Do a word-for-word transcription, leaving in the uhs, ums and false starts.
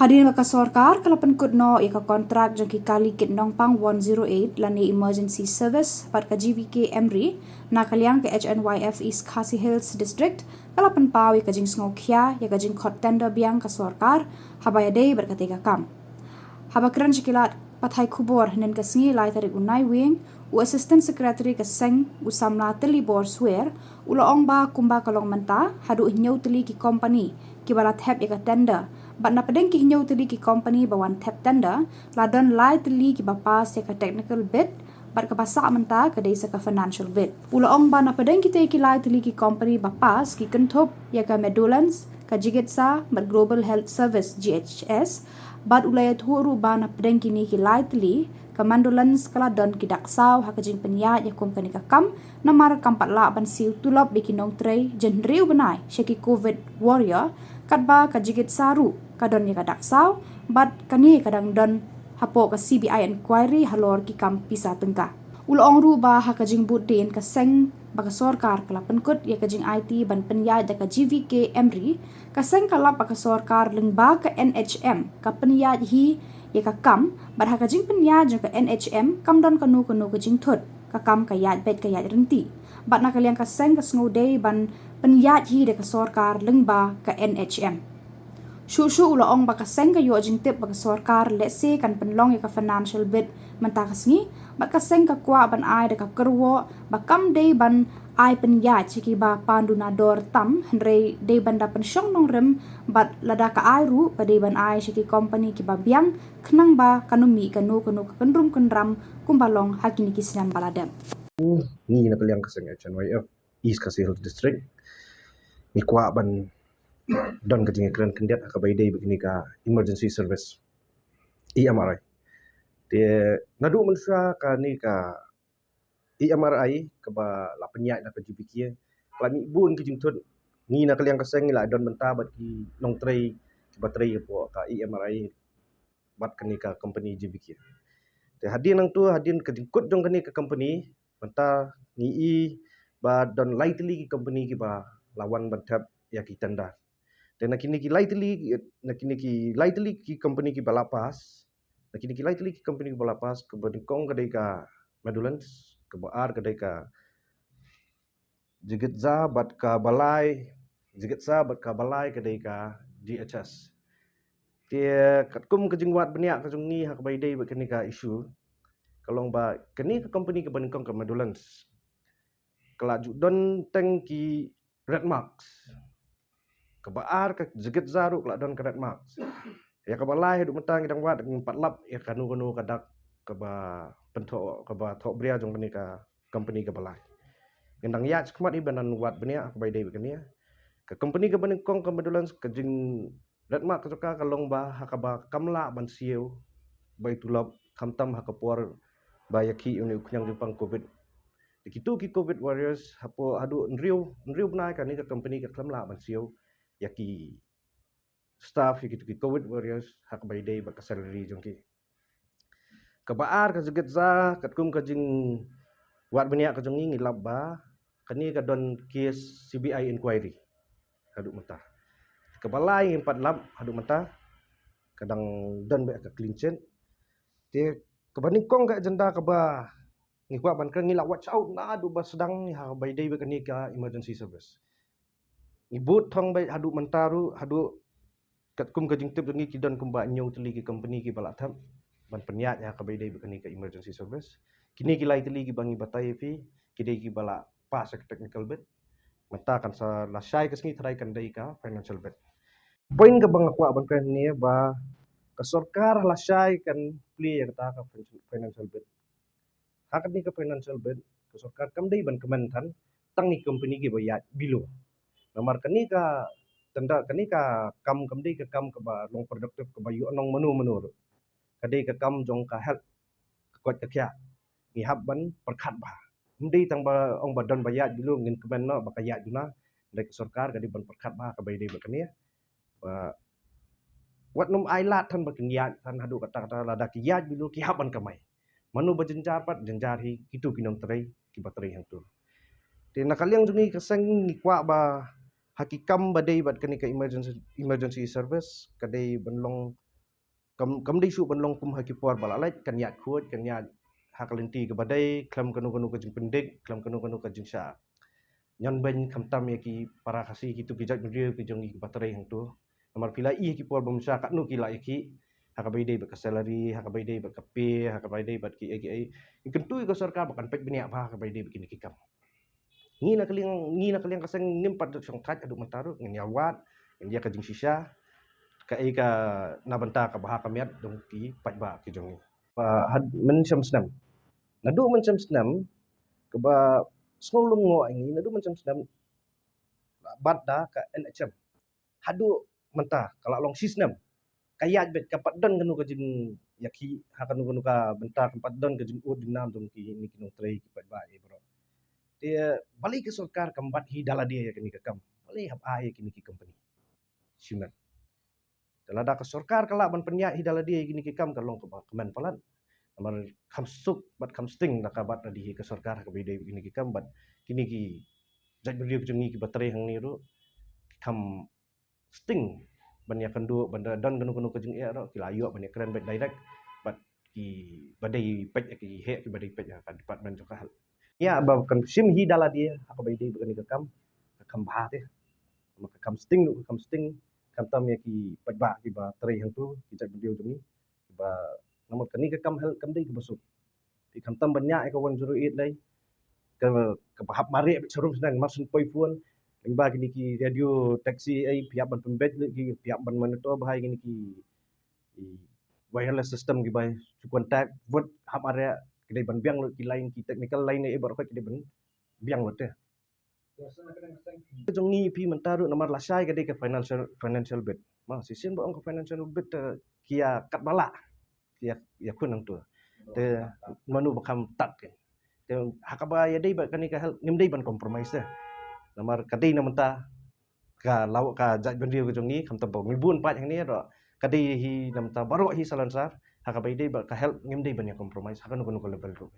Hadien ba ka sorkar ka la pynkut noh ïa ka kontrak jong ki kali kit nongpang one zero eight lane emergency service bad ka G V K Embry, na ka liang ka H N Y F East Khasi Hills District ka la pynpaw ïa ka jingsngewkhia ïa ka jingkhot tender biang ka sorkar haba ïadei bad katei ka kam. Haba kren sha ki lad pathai khubor hynnin ka sngi, lai tarik u Naiwieng, u Assistant Secretary ka seng, u samla Tilibor Swer, u la ong ba kumba ka long mynta, haduh hynñiew tylli ki company kiba la thep ïa ka tender, bad na pdeng ki hynñiew tylli ki company ba wan thep tender, la don lai tylli kiba pass ïa ka technical bid, bad kaba sah mynta ka dei sa ka financial bid. U la ong ba na pdeng kitei ki lai tylli ki company ba pass, ki kynthup ïa ka Meadowlands, ka Jigitsa bad Global Health Service, G H S, bad u la ïathuh ruh ba na pdeng kine ki lai tylli, ka Meadowlands ka la don ki dak saw ha ka jingpynïaid ïa kum kane ka kam, namar kam pat lah ban siew tulop ïa ki nongtrei jynriew bnai sha ki Covid warrior, katba ka Jigitsa ruh ka don ïa ka dak saw, bad kane ka dang don hapoh ka C B I inquiry halor ki kam pisa tyngka. U la ong ruh ba ha ka jingbuddien ka seng ba ka sorkar ka la pynkut ïa ka jingaiti ban pynïaid da ka G V K Embry, ka seng ka lap ba ka sorkar lyngba ka N H M ka pynïaid hi ïa ka kam, bad ha ka jingpynïaid jong ka N H M kam don kano kano ka jingthut, ka kam ka ïaid beit ka ïaid rynti. Bad na ka liang ka seng ka sngewdei ban pynïaid hi da ka sorkar lyngba ka N H M. Shuh shuh u la ong ba ka seng ka ïoh jingtip ba ka sorkar lehse kan pynlong ïa ka financial bid mynta ka sngi, bad ka seng ka kwah ban ai da ka kyrwoh ba kam dei ban ai pynïaid sha kiba pan duna dor tam, hynrei dei ban da pynshong nongrim, bad lada ka ai ruh ka dei ban ai sha ki company kiba biang, khnang ba kan ym mih kano kano ka kynrum kynram kumba long ha kine ki snem ba la dep. Ngi na ka liang ka seng H N Y F East Khasi Hills District, ngi kwah ban don ka jingïakren khyndiat ha kaba ïadei bad kane ka emergency service, E M R I. Te naduh mynshuwa kane ka E M R I kaba la pynïaid na ka G V K, ka la mih bun ki jingthut. Ngi na ka liang ka seng ngi la don bynta bad ki nongtrei kiba trei hapoh ka E M R I bad kane ka company G V K. Te hadien nangtu, hadien ka jingkut jong kane ka company, mynta ngi i ba don lai tylli ki company kiba la wan ban thep ïa ki tender. Te na kine ki lai tylli, na kine ki lai tylli ki company kiba la pass, na kine ki lai tylli ki company kiba la pass, kaba nyngkong ka dei ka Meadowlands, kaba ar ka dei ka Jigitsa bad kaba lai, Jigitsa bad kaba lai ka dei ka G H S. Te katkum ka jingwad bniah ka jong ngi ha kaba ïadei bad kane ka issue, ka long ba kane ka company kaba nyngkong ka Meadowlands ka la ju don teng ki red marks. Kaba ar ka Jigitsa ruh ka la don ka red marks. Ïa kaba lai haduh mynta ngi dang wad, ngim pat lap ïa kano kano ka dak kaba pynthoh, kaba thoh bria jong kane ka company kaba lai. Ngin dang ïaid shakhmat hi ban wad bniah ha kaba ïadei bad kane. Ka company kaba nyngkong ka Meadowlands, ka jing red mark ka jong ka ka long ba ha kaba kam lah ban siew bai tulop, khamtam ha ka por ba ïakhih une u khñiang jingpang Covid. Te kitu ki Covid warriors, hapoh haduh hynriew, hynriew bnai kane ka company ka khlem lah ban siew ïa ki staff, ïa kitu ki Covid warriors ha kaba ïadei bad ka salary jong ki. Kaba ar ka Jigitsa, katkum ka jingwad bniah ka jong ngi, ngi lap ba kane ka don case C B I inquiry haduh mynta. Kaba lai ngim pat lap haduh mynta, ka dang don beit ka clean chit. Te kaba nyngkong ka agenda kaba ngi kwah ban kren, ngi la watch out naduh ba sdang ngi ha kaba ïadei bad kane ka emergency service. Ngi bud thong beit haduh mynta ruh, haduh katkum ka jingtip jong ngi ki don kumba hynñiew tylli ki company kiba la thep ban pynïaid ha kaba ïadei bad kane ka emergency service. Kine ki lai tylli kiba ngi batai ïa phi, ki dei kiba la pass ïa ka technical bid. Mynta kan sa lashai ka sngi tharai kan dei ka financial bid. Point kaba nga kwah ban kren hangne ba ka sorkar lashai kan plie ïa kata ka financial bid. Ha kane ka financial bid, ka sorkar kam dei ban kmen than tang ïa ki company kiba ïaid below. Namar kane ka tender, kane ka kam kam dei ka kam kaba long productive, kaba ïoh nong mano mano ruh. Ka dei ka kam jong ka health, ka koit ka khiah. Ngi hap ban pyrkhat bha. Ym dei tang ba ong ba don ba ïaid below ngin kmen noh ba ka ïaid duna. Dei ka sorkar ka dei ban pyrkhat bha kaba ïadei bad kane. Ba wat nym ai lad than ba kin ïaid than haduh katta katta, lada ki ïaid below ki hap ban kamai. Mano ba jynjar pat, jynjar hi kitu ki nongtrei kiba trei hangtu. Te na ka liang jong ngi ka seng ngi kwah ba ha ki kam ba dei bad kane ka emergency, emergency service, ka dei ban long kam kam dei shuh ban long kum ha ki por ba la leit, kan ïaid khuid, kan ïaid ha ka lynti kaba dei, khlem kano kano ka jingpyndik, khlem kano kano ka jingshah ñion beiñ khamtam ïa ki para Khasi, kito ki jaitbynriew ki jong ngi kiba trei hangto. Namar phi la ïohi ha ki por ba mynshwa katno ki la ïohi ha kaba ïadei bad ka salary, ha kaba ïadei bad ka pay, ha kaba ïadei bad ki ei ki ei. Ngi kyntu ïa ka sorkar ba kan peit bniah bha ha kaba ïadei bad kine ki kam. Ngi na ka liang, ngi na ka liang ka seng ngim pat shong thait haduh mynta ruh, ngin ïa wad, ngin ïa ka jingshisha kaei ka na bynta ka bha ka miat jong ki paidbah ki jong ngi. Ba had mynshem snem, naduh mynshem snem kaba sngewlyngngoh ïa ngi, naduh mynshem snem bad da ka N H M haduh mynta ka la long shi snem. Ka ïaid beit, ka pat don kano ka jingïakhih ha kano kano ka bynta, ka pat don ka jingud jingnam jong kine ki nongtrei ki paidbah ei baroh. Te balei ka sorkar kam bat hi da lade ïa kine ki kam? Balei hap ai ïa kine ki company? Shimet. Te lada ka sorkar ka lah ban pynïaid hi da lade ïa kine ki kam, ka long kaba kmen palat. Namar kham suk bad kham sting da ka bat lade hi ka sorkar ha kaba ïadei kine ki kam, bad kine ki jaitbynriew ki jong ngi kiba trei hangne ruh ki kham sting ban ïakynduh, ban da don kano kano ka jingeh ruh ki la ïoh ban ïakren beit direct bad kiba dei peit, ki heh kiba dei peit ha ka department jong ka health. Ïa ba kan shim hi da lade ha kaba ïadei bad kane ka kam, ka kham bha te. Namar ka kham sting ruh ka kham sting, khamtam ïa ki paidbah kiba trei hangto, ki jaitbynriew jong ngi kiba, namar kane ka kam health kam dei kaba suk. Phi khamtam ban ñiah ïa ka one zero eight lei, ka kaba hap mareh beit sharum shnong, mar shu poi phone, lyngba kine ki radio taxi ei, phi hap ban pynbeit lut ki, phi hap ban monitor bha ïa kine ki, ki wireless system kiba shu contact, vote hap mareh, ki dei ban biang lut ki line, ki technical line ei baroh ki dei ban biang lut te. Jong ngi phi mynta ruh namar lashai ka dei ka financial, financial bit. Ma shisien ba ong ka financial bit, eh, ki ïa kat ba lah, ki ïa, ïa khun nangto. Te mano ba kham tak ke. Te ha kaba ïadei bad kane ka health ngim dei ban compromise te. Namar ka dei na mynta ka law ka jaitbynriew ka jong ngi, khamtam ba ngi bun paid hangne ruh ka dei hi na mynta baroh hi salonsar. Ha kaba ïadei bad ka health ngim dei ban ïa compromise ha kano kano ka level ruh.